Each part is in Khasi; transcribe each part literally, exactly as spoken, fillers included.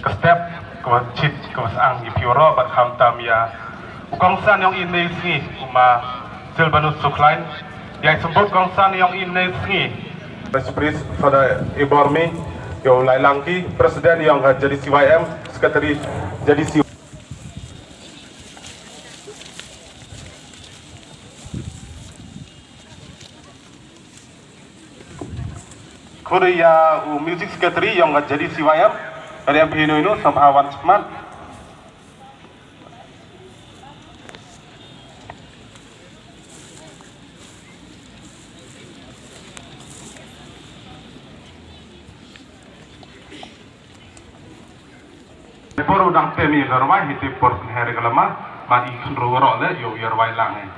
Ka step kaba chit kaba sdang ïa phi baroh bad khamtam ïa u kongsan ïong i ne sngi u ma Silvanus Sukhlain. Ïa i symbud kongsan ïong i ne sngi. Vice President Father Ibormi, ïa u Lailangki, President ïong ka J D C Y M, Secretary J D C Y M. Khublei ïa u Music Secretary ïong ka J D C Y M, ka M P inu inu, sngewbha wan smat. Por u dang pem ïa ka rwai, hi te por pynher ka lama, ma i khynroo roh le, ïoh ïa rwai lang eh.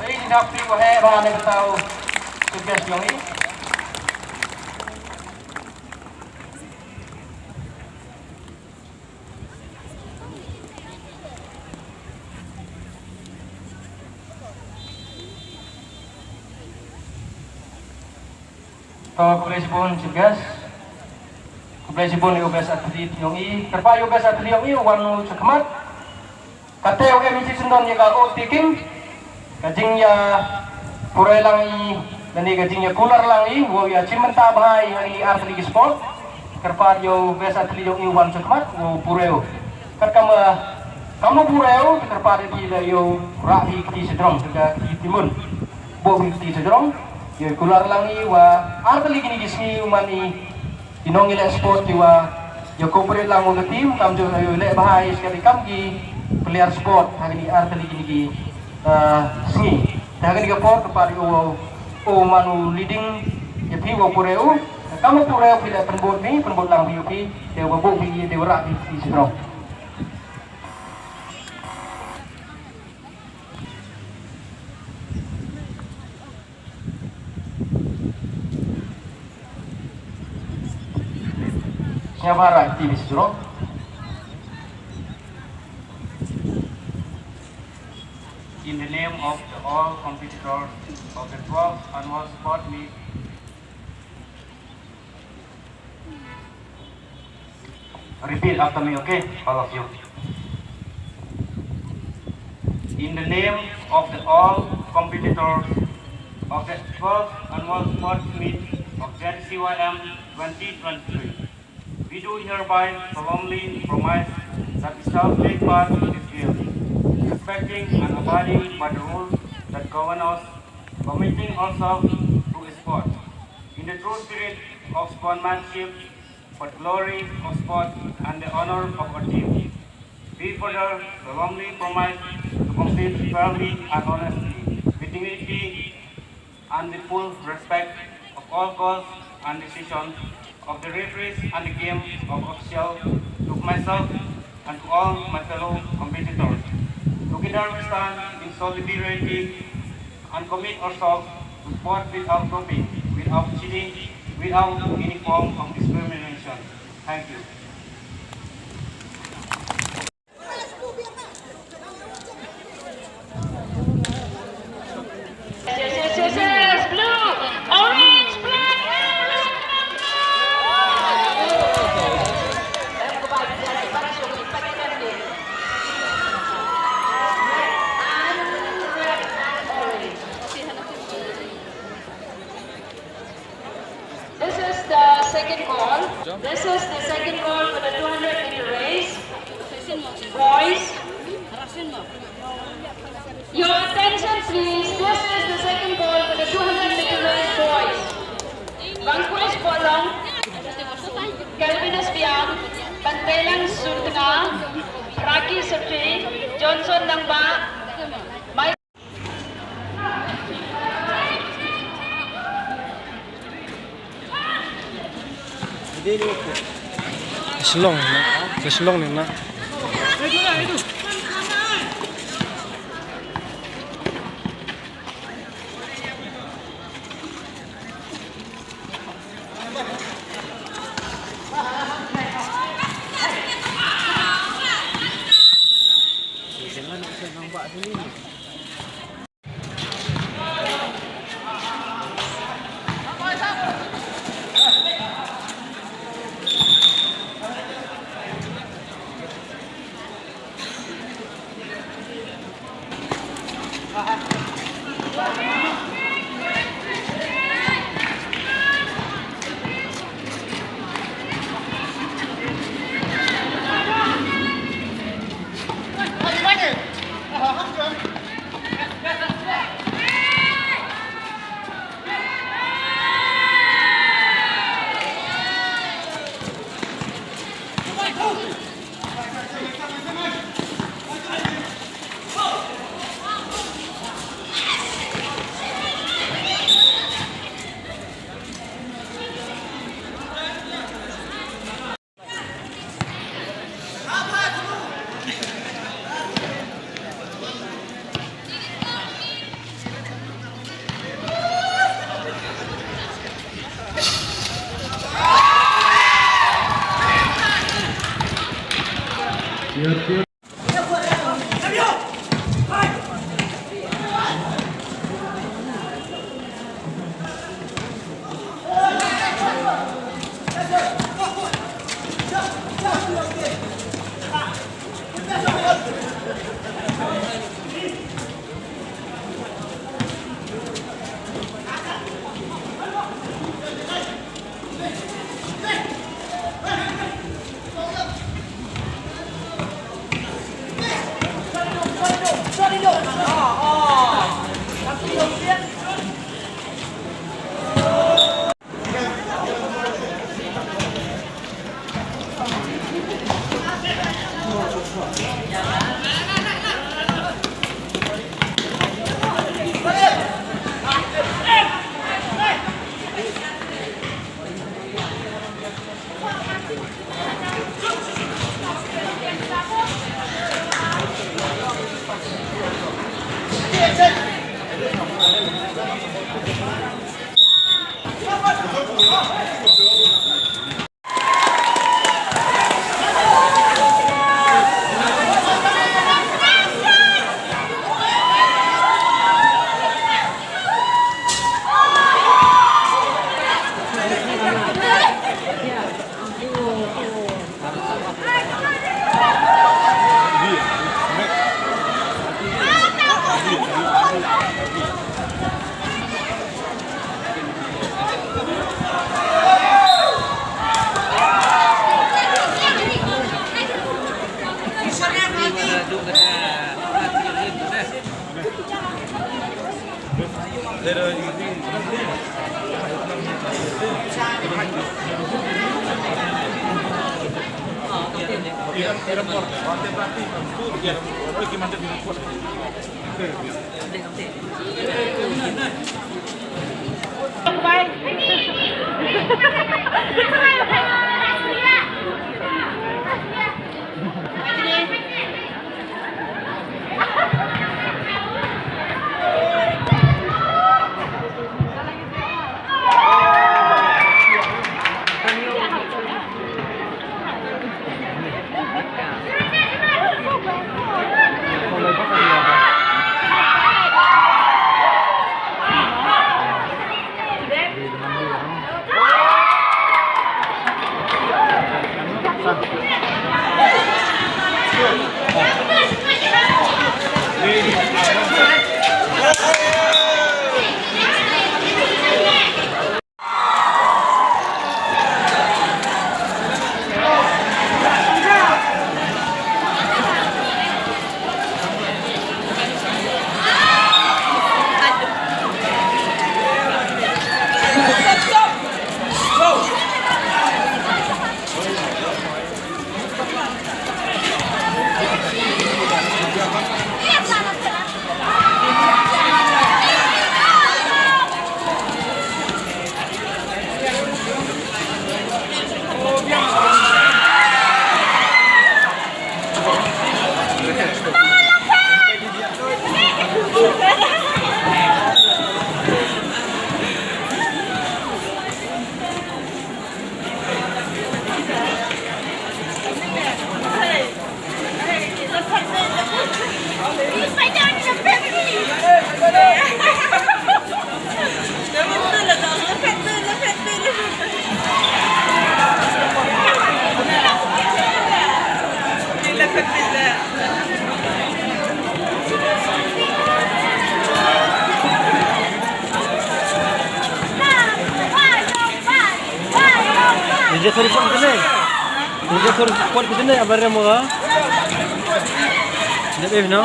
Hei, dap pi ko he ba ne tau. Sukses yong i. To, khublei shibun Chief Guest. Khublei shibun ïa u Best Athlete yong i. Kyrpad ïa u Best Athlete yong i u wan u chakhmat. Kata u em i chi syndon ïa ka oath taking. Ka jingïa pure lang i, lane ka jingïa kular lang i, wow ïa chimbynta bha i ha i ar tylli ki sport. Kyrpad ïa u Best Athlete yong i u wan chakhmat, wow pure u. Kat kam, eh, kam u pure u, kyrpad ïa i la ïa u rah i kti sha jrong, sha ka kti timun. Buh i kti sha jrong, ïa kular lang i wa ar tylli kine ki sngi u man i, i nongïaleh sport i wa Ïa cooperate lang u ka team, kam ju ïa leh bha ïa ka kam ki player sport ha kine ar tylli kine ki, eh, sngi. Te ha kane ka por ka pat ïa u, u man u leading ïa phi u pure u. Kam u pure u phi leh pynbud phi, pynbud lang phi u phi, te u ba buh phi ïa te u rah phi phi strong. Siapa activist bro? In the name of the all competitors of the twelfth annual sport meet, repeat after me, okay? All of you. In the name of the all competitors of the twelfth annual sports meet of Z C Y M twenty twenty-three, we do hereby solemnly promise that we shall take part in this game, respecting and abiding by the rules that govern us, committing ourselves to sport in the true spirit of sportsmanship, for the glory of sport and the honor of our team. We further solemnly promise to compete fairly and honestly, with dignity and the full respect of all calls and decisions of the referees and the game of official, to myself and to all my fellow competitors. Together we stand in solidarity and commit ourselves to sport without doping, without cheating, without any form of discrimination. Thank you. Yes, yes, yes, yes, blue, orange, black, and red. This is the second call. This is the second call for the two hundred meter race. Boys, your attention please. This is the second call for the two hundred meter race, boys. Vanquish Polong, Calvinus Biang, Pantelang Surtna, Raki Sutri, Johnson Nangba, Mai Shlong na, shlong ni na. Ninja thori pon kene. Ninja thori pon kene, abar rem hoga. Dep eh, no?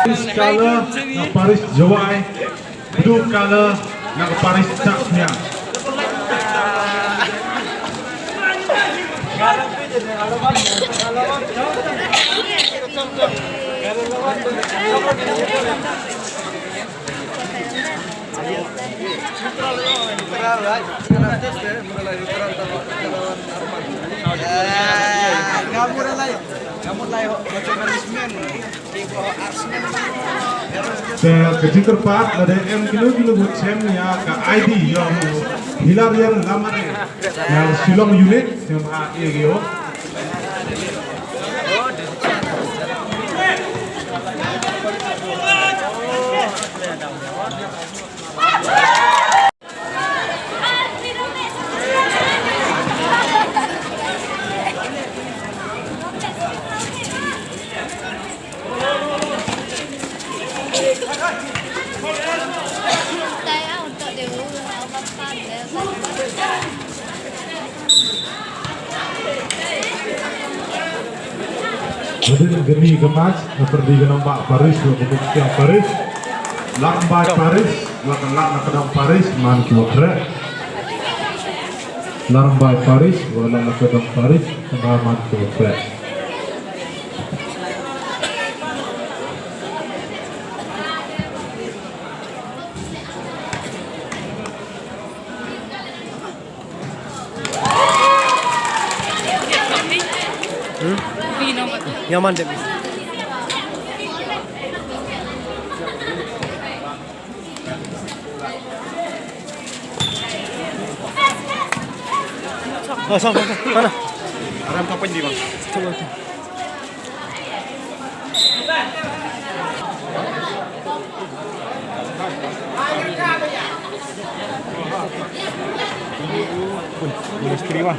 Orange color na parish Jowai, blue color na parish Chakhniang. Te ka jingkyrpad lada em kino kino ba chem ïa ka I D ïa u Hilarion Lamare na Shillong unit, sngewbha ai ïa ki ïa u. Hadien kane ka match, na pyrdi ka Nongbah Parish, wa ka Buktiang Parish, Lambai Parish, wa ka Lamnakadong Parish, man ki wa khreh. Lambai Parish, wa Lamnakadong Parish, man ki wa khreh. Hmm? Nyaman deh. Oh, sang, sang, sang. Mana? Aram kapan di, Bang? Coba tu. Wih, misteri, Bang.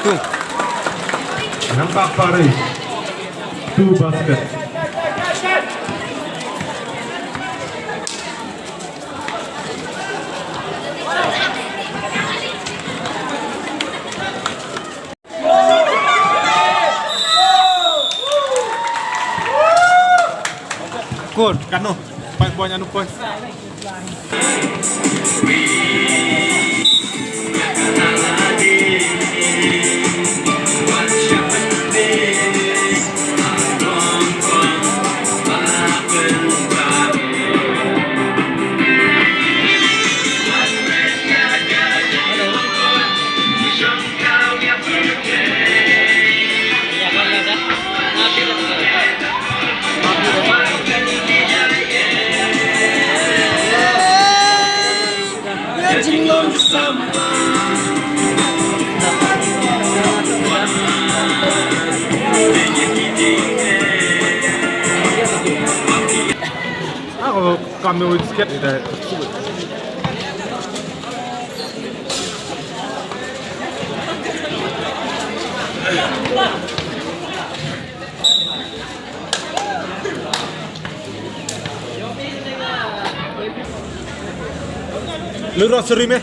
Two. Nampak Paris. Two basket. Good. Kano? Five point, ano point? Ako kami with skate ito. Lura seri me.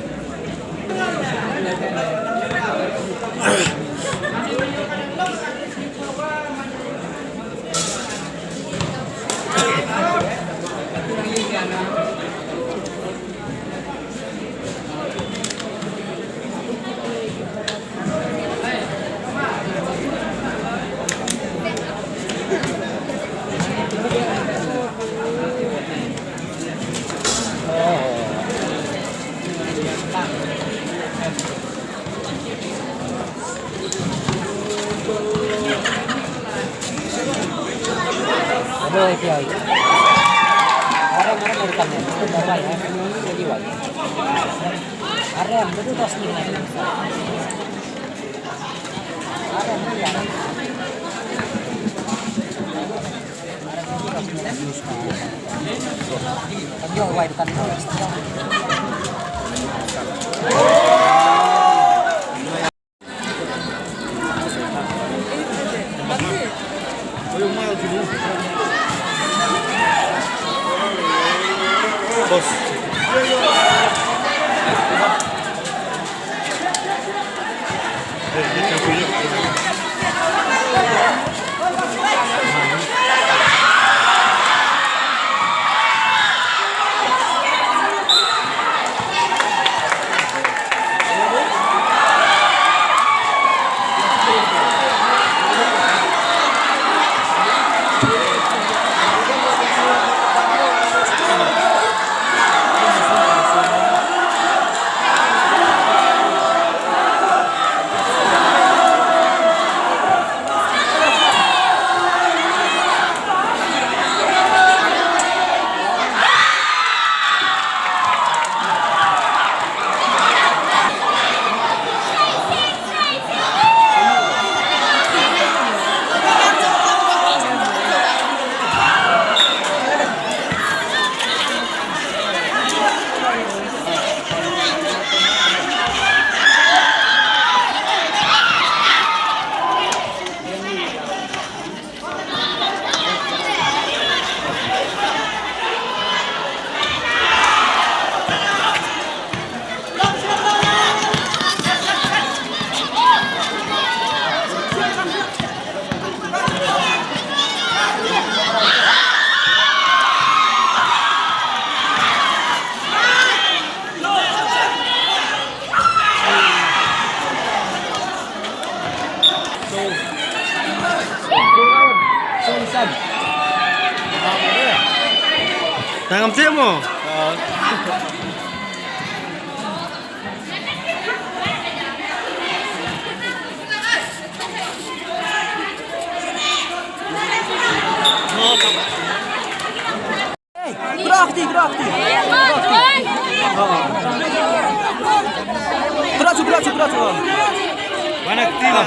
Tangam siamo? Grakti, grakti. Grakti, grakti. Mana kti lah.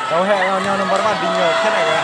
Kawei, number one, ding yo, kena ya.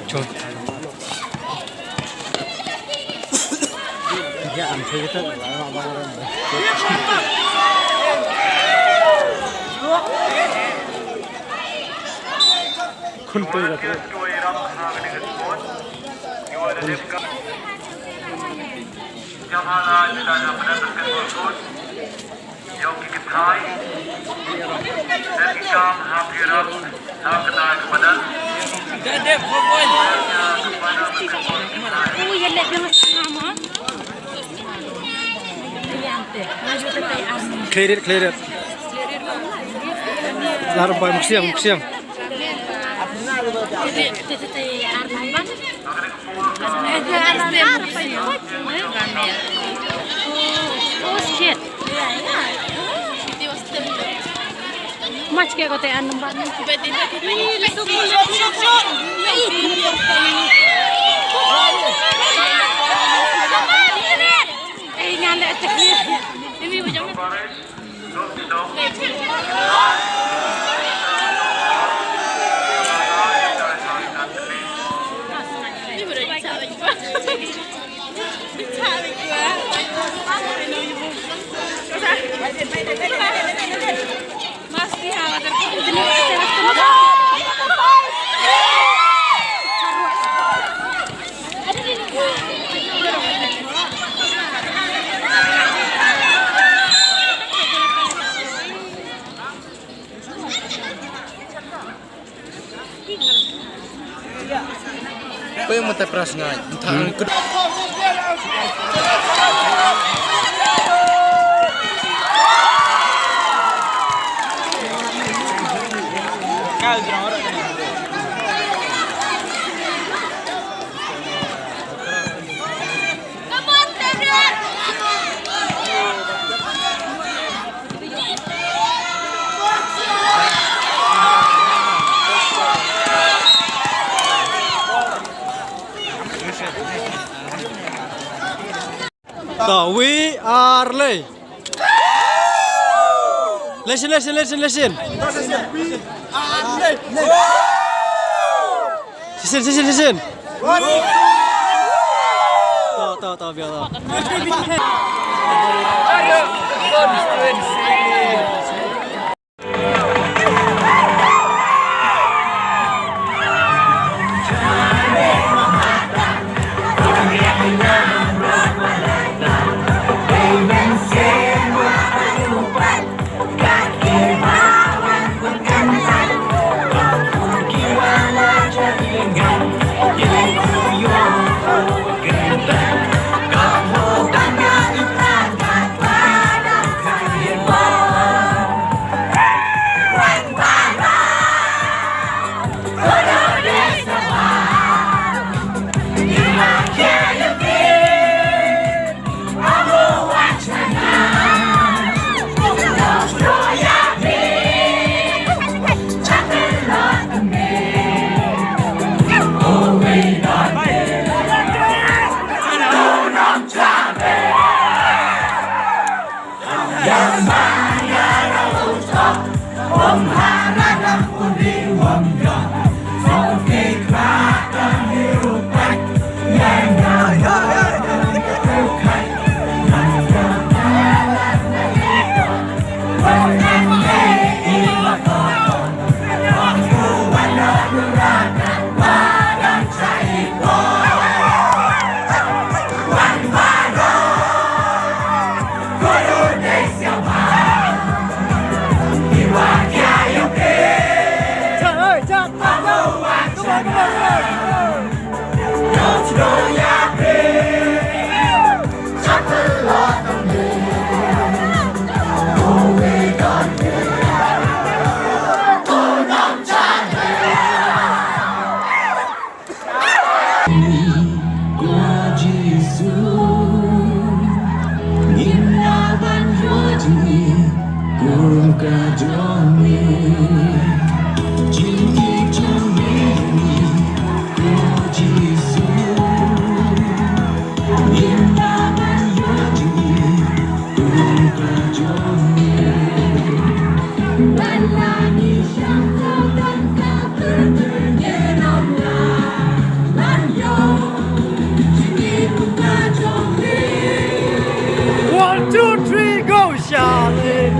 Chun. Ya, am thei ta. Khun pei la. Clear it, clear it. Lar bai muksiang, muksiang. Oh, shit. Mach ke kote an number. Ei, ngan le. Ini bujang. Pei mata pras ngai. Entah. Tawi arlei. Lesin, lesin, lesin, lesin. Sisin, sisin, sisin. Taw, taw, taw, biar taw. One, two, three, go, Charlie!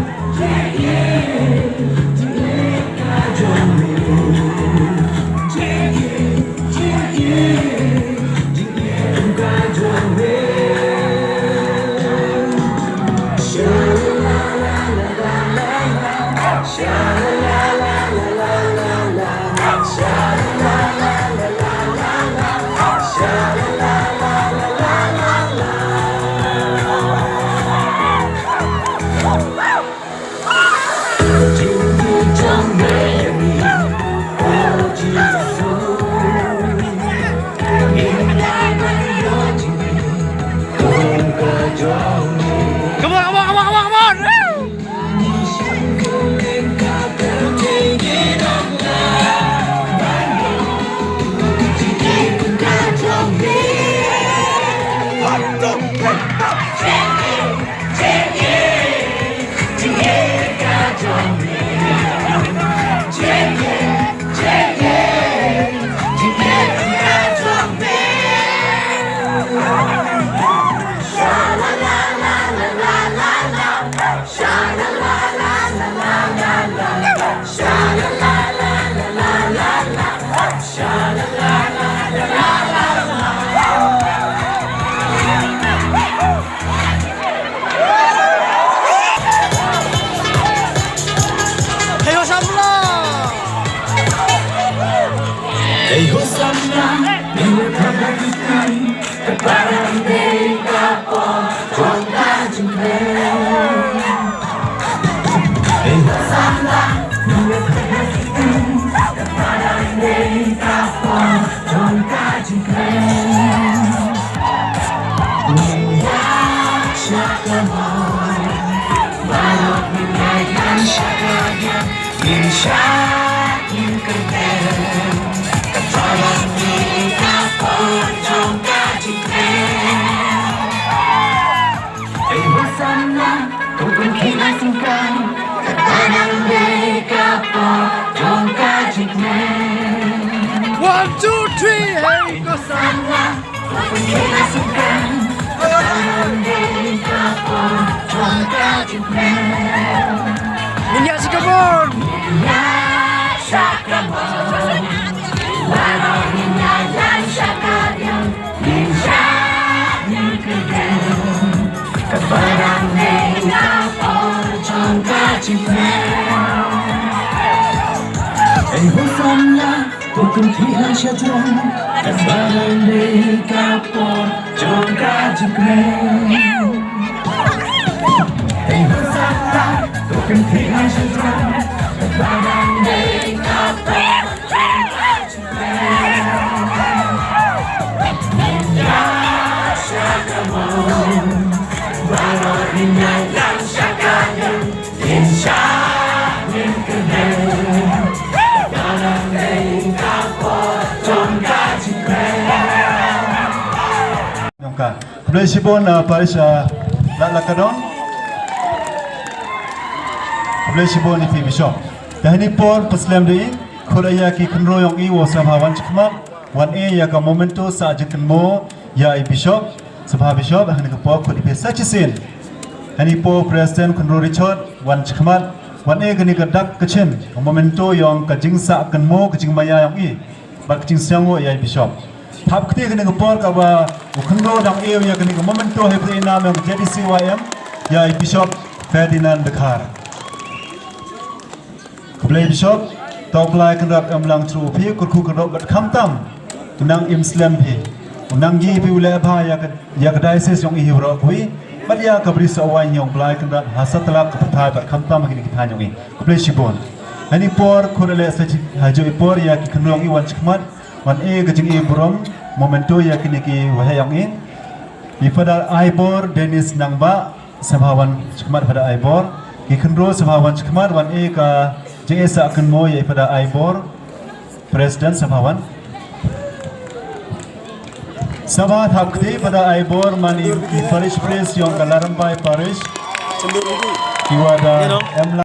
Come on, come on, come on, come on, come on! Woo! Hey, Hosanna! Hey, Hosanna! Ei Hosanna, to pynkhih na sngewsih, ka dang dei ka por jong ka jingkmen. One, two, three, hey Hosanna, to pynkhih na sngewsih, ka dang dei ka por jong ka jingkmen. Ngin ïa shi kamon. Ngin ïa shi kamon. Baroh ngin ïa ïaid sha ka dieng. Ei Hosanna, to pynkhih lang sha jrong, ka dang dei ka por jong ka jingkmen. Ei Hosanna, to pynkhih lang sha jrong, ka dang dei ka por. Khublei shibun, uh, parish, uh, Lad Lakadong. Khublei shibun ïa phi Bishop. Te ha kane ka por pynslem da i Khot ïa ki khynroo yong i wa sngewbha wan shakhmat, wan e ïa ka memento sah jingkynmaw ïa i Bishop, sngewbha Bishop, hangne ka por khot i phi sa shisien. Hangne por President Khynroo Richard, wan shakhmat, wan e kane ka dak ka chin, ka memento yong ka jingsah kynmaw ka jingmaïa yong i. Bad ka jingsngew ïa i Bishop. Thap kti kane ka por kaba u khynroo dang e ïa kane ka memento hei phi nam yong J D C Y M, ïa i Bishop Ferdinand Dkhar. Khublei Bishop, to Blai Kynrad em lang through phi, kyrkhu kyrdoh bad khamtam. U nang im slem phi. U nang gi phi u leh bha ïa ka, ïa ka diocese yong i hi baroh kawei. Bad ïa ka bri Sohwaiñ yong Blai Kynrad ha satlak ka pyrthai bad khamtam ha kine ki thaiñ yong i. Khublei shibun. Hangne por khot leh sa chi ha jooh i por ïa ki khynroo yong i wan shakhmat. Wan e ka jingim burom, memento ïa kine ki waheh yong i. I Father Aibor Dennis Nangbah, sngewbha wan shakhmat Father Aibor. Ki khynroo sngewbha wan shakhmat, wan e ka jingeh sah kynmaw ïa i Father Aibor. President sngewbha wan. Sngewbha thap kti Father Aibor man i, i parish priest yong ka Larambai Parish. Ki wa da em